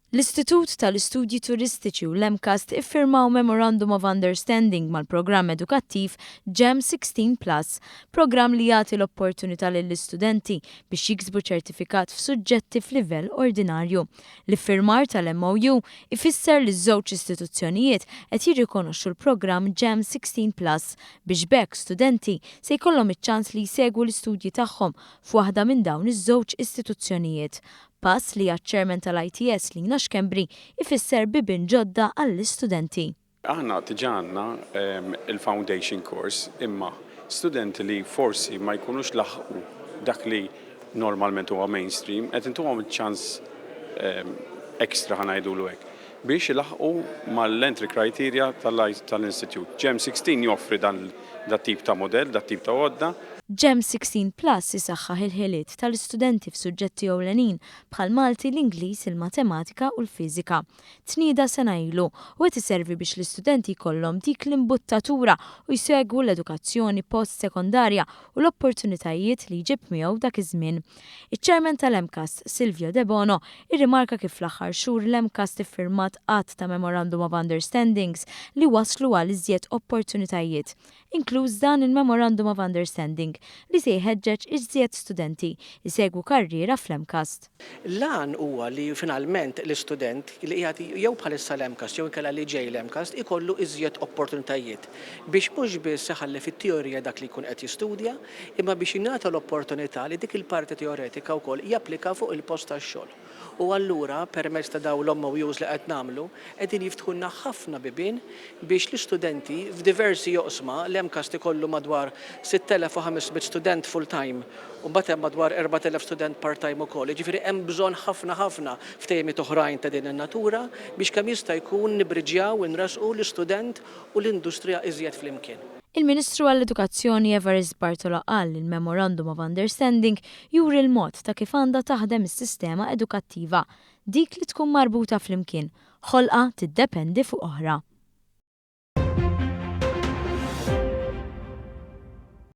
L-Istitut tal-Istudji Turistiċi u l-MCAST iffirmaw Memorandum of Understanding mal-programm edukattiv GEM 16 Plus, programm li jagħti l-opportunità lill-istudenti biex jiksbu ċertifikat f'suġġetti f'livell ordinarju. L-iffirmar tal-MOU ifisser li ż-żewġ istituzzjonijiet qed jirrikonoxxu l-programm GEM 16 Plus biex b'hekk studenti se jkollhom iċ-ċans li jsegwu l-istudji tagħhom f'waħda minn dawn iż-żewġ istituzzjonijiet. Pass li għaċ-Chairman tal-ITS Lina Schembri ifisser bibien ġodda għall-istudenti. Aħna diġà għandna il-foundation course imma studenti li forsi ma jkunux laħqu dak li normalment huwa mainstream qed intuhom iċ-ċans extra, ħa ngħidulu hekk, biex ilaħqu mal-entry criteria tal-institute. GEM 16 joffri dan dat-tip ta' modell, dat-tip ta' għodda. GEM 16 Plus isaħħaħ il-ħiliet tal-istudenti f'suġġetti ewlenin bħall-Malti, l-Ingliż, il-Matematika u l-Fiżika. Tnieda sena ilu u qed iservi biex l-istudenti jkollhom dik l-imbuttatura u jsegwu l-edukazzjoni post-sekondarja u l-opportunitajiet li jġib miegħu dak iż-żmien. Iċ-Chairman tal-MCAST, Silvio Debono, irrimarka kif fl-aħħar xhur l-MCAST iffirmat għadd ta' Memorandum of Understandings li wasslu għal iżjed opportunitajiet, inkluż dan il-Memorandum of Understanding li se jħeġġeġ iżjed studenti jsegwu karriera fl-MCAST. L-għan huwa li finalment l-istudent li qiegħed jew bħalissa l-MCAST jew inkella li ġej l-MCAST ikollu iżjed opportunitajiet biex mhux biss iħalli fit-teorija dak li jkun qed jistudja imma biex jingħata l-opportunità li dik il-parti teoretika wkoll japplika fuq il-post tax-xogħol. U allura permezz ta' dawn l-MOUs li qed nagħmlu qegħdin jiftħulna ħafna bibien biex l-istudenti f'diversi oqsma, l-MCAST ikollu madwar 6,500 student full-time u mbagħad hemm madwar 4,000 student part-time ukoll. Jiġifieri hemm bżonn ħafna ħafna ftehimiet oħrajn ta' din in-natura biex kemm jista' jkun nibbriġjaw u nressqu l-istudent u l-industrija iżjed flimkien. Il-Ministru għall-Edukazzjoni Evarist Bartolo qal li l-Memorandum of Understanding juri l-mod ta' kif għandha taħdem is-sistema edukattiva, dik li tkun marbuta flimkien, ħolqa tiddependi fuq oħra.